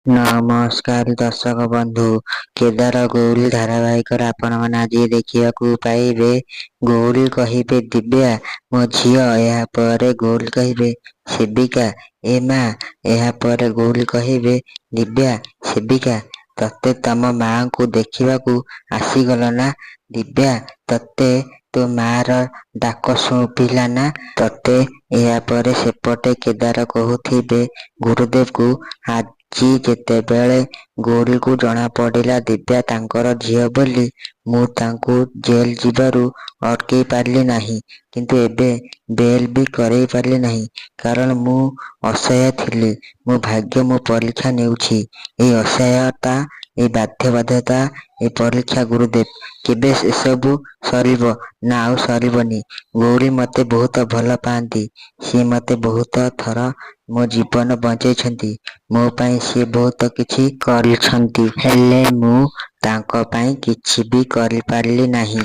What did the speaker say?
ନମସ୍କାର ଦର୍ଶକ ବନ୍ଧୁ, କେଦାର ଗୌରୀ ଧାରାବାହିକରେ ଆପଣମାନେ ଆଜି ଦେଖିବାକୁ ପାଇବେ, ଗୌରୀ କହିବେ ଦିବ୍ୟା ମୋ ଝିଅ। ଏହାପରେ ଗୌରୀ କହିବେ ସେବିକା, ଏ ମା। ଏହାପରେ ଗୌରୀ କହିବେ ଦିବ୍ୟା, ସେବିକା ତତେ ତମ ମାଆଙ୍କୁ ଦେଖିବାକୁ ଆସିଗଲ ନା? ଦିବ୍ୟା ତତେ ତୋ ମାଆର ଡାକ ଶୁଭିଲା ନା ତତେ? ଏହାପରେ ସେପଟେ କେଦାର କହୁଥିବେ ଗୁରୁଦେବଙ୍କୁ, ଆଜି ଯେତେବେଳେ ଗୌରୀକୁ ଜଣାପଡ଼ିଲା ଦିବ୍ୟା ତାଙ୍କର ଝିଅ ବୋଲି, ମୁଁ ତାଙ୍କୁ ଜେଲ୍ ଯିବାରୁ ଅଟକେଇ ପାରିଲି ନାହିଁ। କିନ୍ତୁ ଏବେ ବେଲ୍ ବି କରେଇ ପାରିଲି ନାହିଁ। କାରଣ ମୁଁ ଅସହାୟ ଥିଲି। ମୋ ଭାଗ୍ୟ ମୋ ପରୀକ୍ଷା ନେଉଛି। ଏଇ ଅସହାୟତା, ଏଇ ବାଧ୍ୟବାଧକତା, ଏ ପରୀକ୍ଷା ଗୁରୁଦେବ। କେବେ ଏସବୁ ସରିବ? ନା, ଆଉ ସରିବନି। ଗୌରୀ ମୋତେ ବହୁତ ଭଲ ପାଆନ୍ତି। ସିଏ ମୋତେ ବହୁତ ଥର ମୋ ଜୀବନ ବଞ୍ଚେଇଛନ୍ତି। ମୋ ପାଇଁ ସିଏ ବହୁତ କିଛି କରିଛନ୍ତି। ହେଲେ ମୁଁ ତାଙ୍କ ପାଇଁ କିଛି ବି କରିପାରିଲି ନାହିଁ।